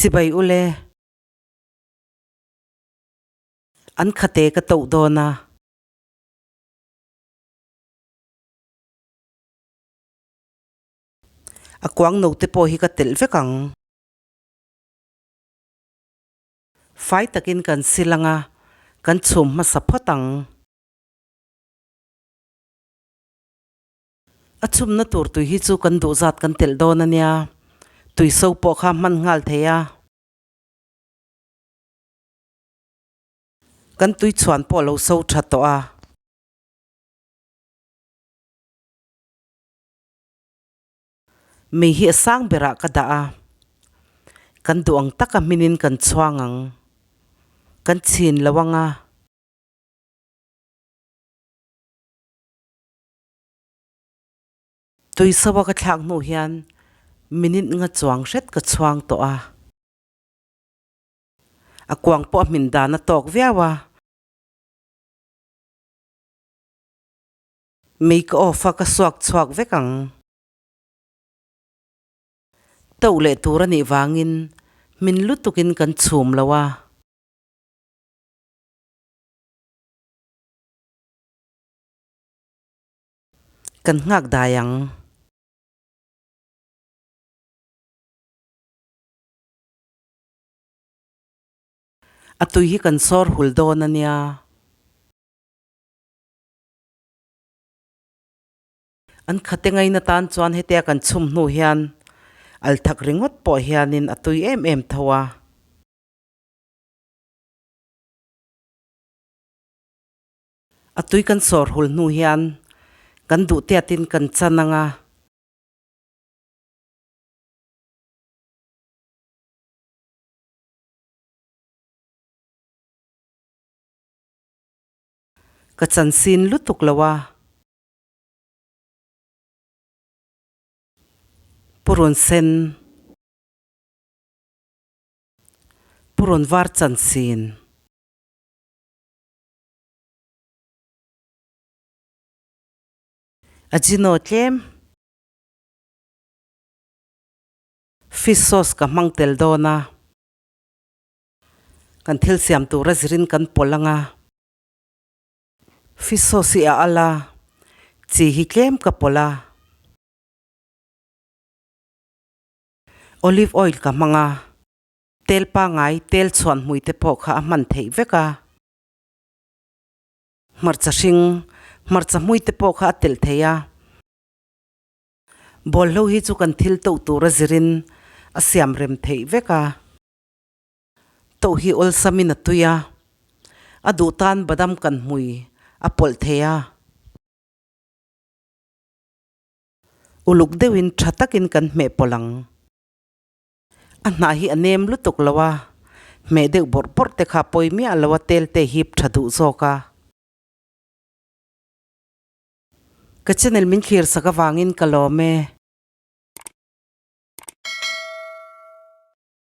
Chibai ule. An khate ka toh dawn a. A kuang no te pawh hi ka telh vek ang. Fai takin kan sil ang a, kan chhum hmasa phawt ang. A chhumna tur tui hi chu kan duh zat kan telh dawn a nia, tui so pawh kha hman nghal thei a. Kan tui chhuan pawh lo so tha tawh a. Mei hi a sang berah ka dah a, kan duh ang taka hminin kan chhuang ang, kan chhin lo ang a. Tui soa ka thlak hnu hian minute nga chuang hret ka chhuang tawh a. A kuang pawh a hmin dan a tawk viau a. Mei ka off a ka suak chhuak vek ang. Toh leh tur a nih vangin hmin lutukin kan chhum lo a. Kan nghak dai ang. A tui hi kan sawr hul dawn a nia. An khate ngaina tan chuan hetia kan chhum hnu hian al thak ringawt pawh hianin a tui em em tho a. A tui kan sawr hul hnu hian kan duh tiatin kan chan ang a. Ka chan sin lutuk lo a. Purun sen. Purun var chan sin. Ajino tlem. Fish sauce ka hmang tel dawn a. Kan thil siam tura zirin kan pawlh ang a. Fish sauce hi a al a, chi hi tlem ka pawlh a. Olive oil ka hmang a, tel pangai tel chhuan hmui te pawh kha a hman theih vek a. Hmarcha hring, hmarcha hmui te pawh kha a telh thei a. Bawlhlo hi chu kan thil toh tura zirin a siam rem theih vek a. Toh hi awlsamin a tui a, a duh tan badam kan hmui a pawlh thei a. Uluk deuhin tha takin kan hmeh pawlh ang. A hnah hi a nem lutuk lo a, hmeh deuh bawrh bawrh te kha pawi miah lo a tel te hip tha duh zawk a. Ka channel min thlir sak avangin ka lawm e.